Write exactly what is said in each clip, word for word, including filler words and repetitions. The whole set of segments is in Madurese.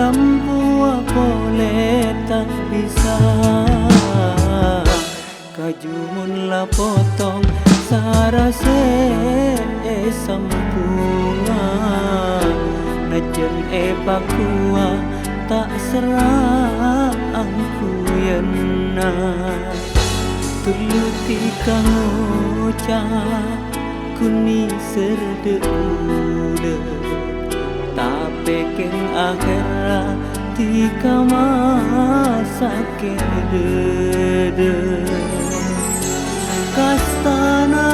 Ambuwâ polè ta' bisa, kaju mon la potong sara sè èsambhungnga, najjhân èpakuwâ ta' serrang kuyânna. Tullu dhika ngoca', ghun nèser dâ' bulâ, tapè kèng ahèrra dhika masakè' dâdâ. Kastana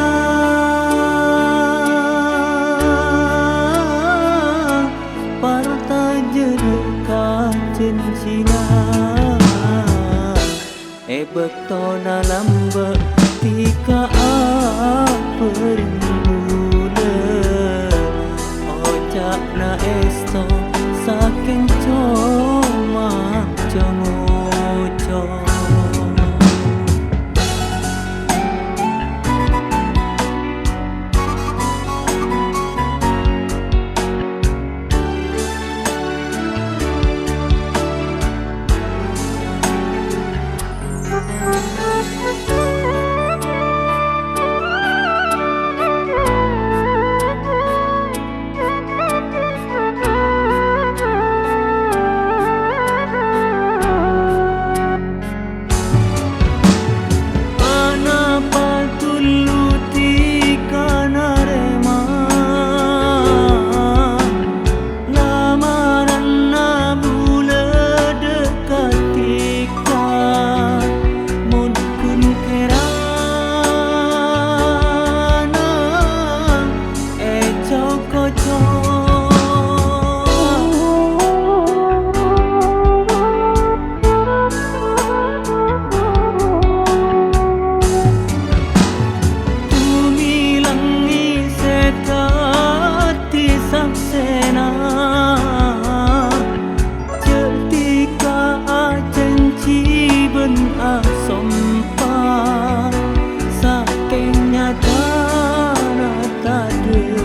partajâ dâ' ka jhânjhina. È bâktona lambâ' dhika abhâreng bulâ, oca'na èsto sakèng coma co-ngoco. Anapa tullu dhika narèma lamaranna bulâ dâ' ka dhika? Mon ghun kèrana èco-koco. Bhumè langngè' sè dhâddhi saksèna. Jhâ' dhika ajhânjhi bân asompa, sakèng nyatana tadâ'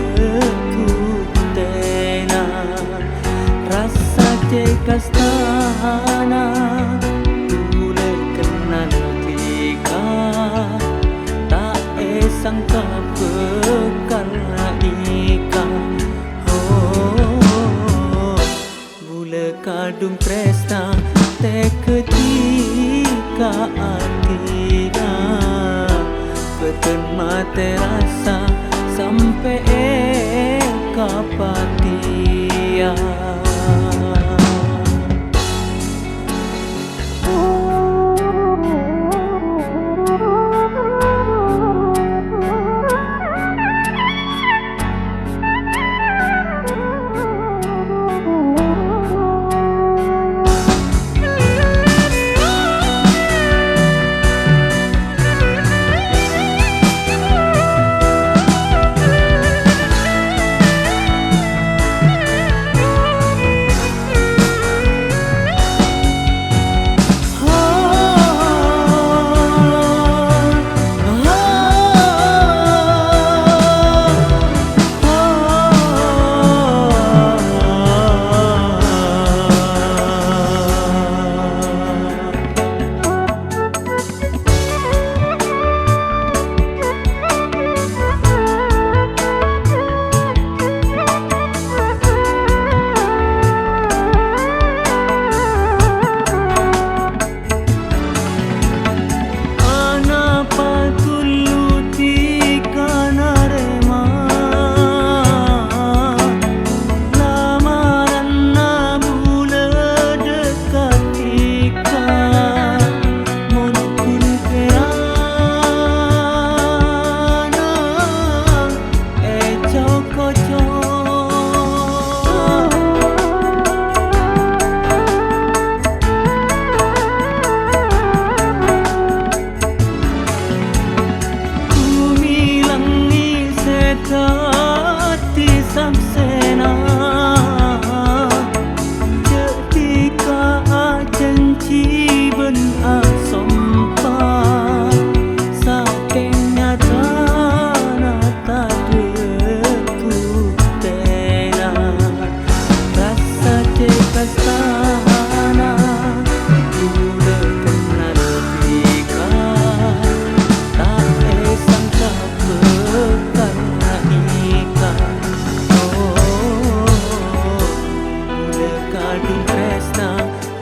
bhuktèna. Rassa cè' kastana bulâ kennal dhika, ta' èsangka bhâkal nèka. Ho, bulâ kadhung trèsna tèghâ dhika adhina, bhâdhân matè rassa sampè' è kapatèyan.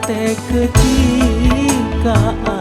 Tèghâ cèngka'a